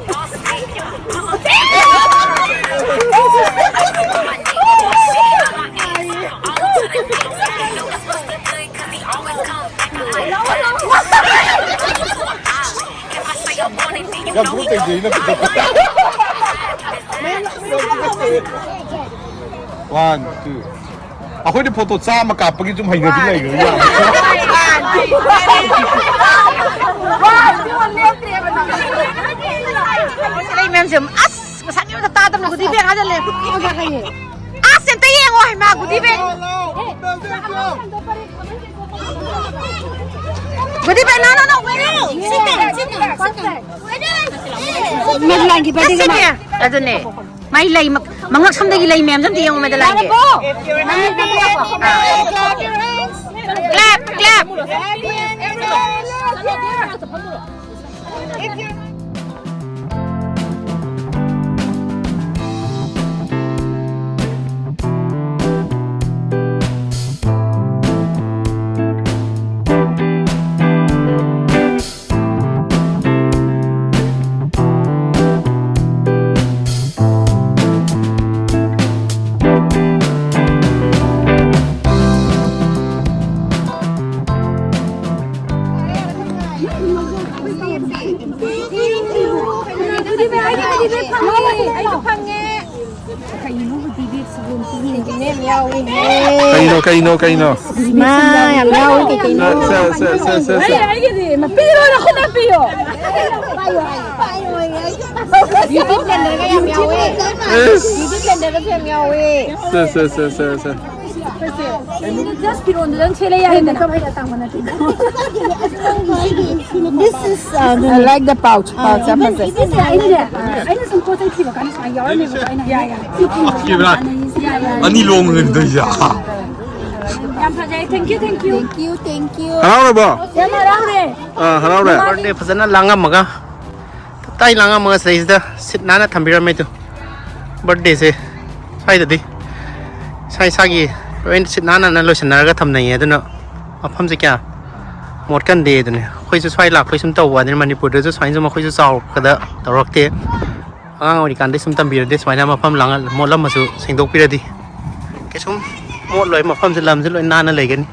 One, two. ꯑꯩꯈꯣꯏꯗꯤ ꯐꯣꯇꯣ ꯆꯥꯝꯃ ꯀꯥꯞꯄꯒꯤ ꯁꯨꯝ ꯍꯩꯅꯕꯤ ꯂꯩꯈ꯭ꯔꯦ꯫ ꯂꯩ ꯃꯌꯥꯝꯁꯦ, ꯑꯁ, ꯃꯁꯥꯒꯤ ꯑꯝꯇ ꯇꯥꯗꯕꯅ ꯒꯨꯗꯤ ꯕꯦꯛ ꯍꯥꯏꯖꯜꯂꯦ꯫ ꯑꯁ, ꯑꯝꯇ ꯌꯦꯡꯉꯣ, ꯍꯩꯃꯥ, goodie bag. Goodie bag, no, no, no, wait. Sit down, sit down, sit down. ꯃꯦꯗꯂꯥꯏꯟꯒꯤ ꯕꯥꯔꯗꯦꯒꯤ ꯃꯥ ꯑꯗꯨꯅꯦ꯫ ꯃꯥꯏ ꯂꯩ ꯃ-, ꯃꯉꯛ ꯁꯝꯗꯒꯤ ꯂꯩ ꯃꯌꯥꯝꯁꯦ ꯑꯝꯇ ꯌꯦꯡꯉꯨ, ꯃꯦꯗꯂꯥꯏꯟꯒꯤ꯫ ꯀ꯭ꯂꯦꯞ, ꯀ꯭ꯂꯦꯞ꯫ ꯀꯩꯅꯣ, ꯀꯩꯅꯣ, ꯀꯩꯅꯣ? ꯃꯥ ꯌꯥꯝ ꯌꯥꯎꯋꯤ, ꯀꯩ ꯀꯩꯅꯣ? ꯁꯦ, ꯁꯦ, ꯁꯦ, ꯁꯦ, ꯁꯦ, ꯁꯦ꯫ ꯑꯩ, ꯑꯩꯒꯤꯗꯤ ꯃꯄꯤꯔꯣ, ꯅꯈꯨꯠꯅ ꯄꯤꯌꯣ꯫ ꯕ꯭ꯌꯨꯇꯤ ꯕ꯭ꯂꯦꯟꯗꯔꯒ ꯌꯥꯝ ꯌꯥꯎꯋꯦ꯫ ꯏꯁ꯫ ꯕ꯭ꯌꯨꯇꯤ ꯕ꯭ꯂꯦꯟꯗꯔꯒꯁꯨ ꯌꯥꯝ ꯌꯥꯎꯋꯦ꯫ ꯁꯦ, ꯁꯦ, ꯁꯦ, ꯁꯦ, ꯁꯦ꯫ Just ꯐꯤꯔꯣꯟꯗꯨꯗꯪ ꯁꯦꯠꯂꯦ ꯌꯥꯔꯦꯗꯅ꯫ This is, uh, I like the pouch. Pouch ꯌꯥꯝ ꯐꯖꯩ꯫ ꯑꯩꯅꯅꯦ, ꯑꯩꯅ ꯁꯨꯝ ꯄꯣꯠ ꯆꯩ ꯊꯤꯕ ꯀꯥꯟꯗ ꯁꯨꯃꯥꯏꯅ ꯌꯥꯎꯔꯝꯃꯦꯕꯀꯣ꯫ ꯑꯩꯅ ꯌꯥꯏ, ꯌꯥꯏ꯫ ꯁꯤ ꯊꯤꯕ ꯀꯥꯟꯗ ꯌꯥꯏ, ꯌꯥꯏ꯫ ꯑꯅꯤ ꯂꯣꯡꯉꯤꯗꯣ ꯌꯥ꯫ ꯌꯥꯝ ꯐꯖꯩ꯫ Thank you, thank you꯫ Thank you, thank you꯫ ꯍꯔꯥꯎꯔꯕꯣ? ꯌꯥꯝ ꯍꯔꯥꯎꯔꯦ꯫ ꯑꯥ, ꯍꯔꯥꯎꯔꯦ꯫ ꯕꯥꯔꯗꯦ ꯐꯖꯅ ꯂꯥꯡꯉꯝꯃꯒ, ꯇꯞ ꯇꯥꯏ ꯂꯥꯡꯉꯝꯃꯒ ꯁꯤꯗꯩꯁꯤꯗ ꯁꯤꯠ ꯅꯥꯟꯅ ꯊꯝꯕꯤꯔꯝꯃꯦ꯫ ꯑꯗꯨ ꯕꯥꯔꯗꯦꯁꯦ ꯁ꯭ꯋꯥꯏꯗꯗꯤ ꯏꯁꯥ ꯏꯁꯥꯒꯤ ꯂꯣꯏꯅ ꯁꯤꯠ ꯅꯥꯟꯅ ꯂꯣꯏꯁꯤꯟꯅꯔꯒ ꯊꯝꯅꯩꯌꯦ꯫ ꯑꯗꯨꯅ ꯃꯐꯝꯁꯦ ꯀꯌꯥ ꯃꯣꯠꯀꯟꯗꯦ ꯑꯗꯨꯅꯦ꯫ ꯑꯩꯈꯣꯏꯁꯨ ꯁ꯭ꯋꯥꯏ ꯂꯥꯛꯄꯩ ꯁꯨꯝ ꯇꯧꯕ ꯋꯥꯅꯤ, ꯃꯅꯤꯄꯨꯔꯗꯁꯨ ꯁꯨꯃꯥꯏꯅ ꯁꯨꯝ ꯑꯩꯈꯣꯏꯁꯨ ꯆꯥꯎꯔꯛꯄꯗ ꯇꯧꯔꯛꯇꯦ꯫ ꯑꯉꯥꯡ ꯑꯣꯏꯔꯤꯀꯥꯟꯗꯩ ꯁꯨꯝ ꯇꯝꯕꯤꯔꯗꯤ ꯁꯨꯃꯥꯏꯅ ꯃꯐꯝ ꯂꯥꯡ-, ꯃꯣꯠꯂꯝꯃꯁꯨ ꯁꯦꯡꯗꯣꯛꯄꯤꯔꯗꯤ ꯀꯩꯁꯨꯝ ꯃꯣꯠꯂꯣꯏ꯫ ꯃꯐꯝꯁꯦ, ꯂꯝꯁꯦ ꯂꯣꯏ ꯅꯥꯟꯅ ꯂꯩꯒꯅꯤ꯫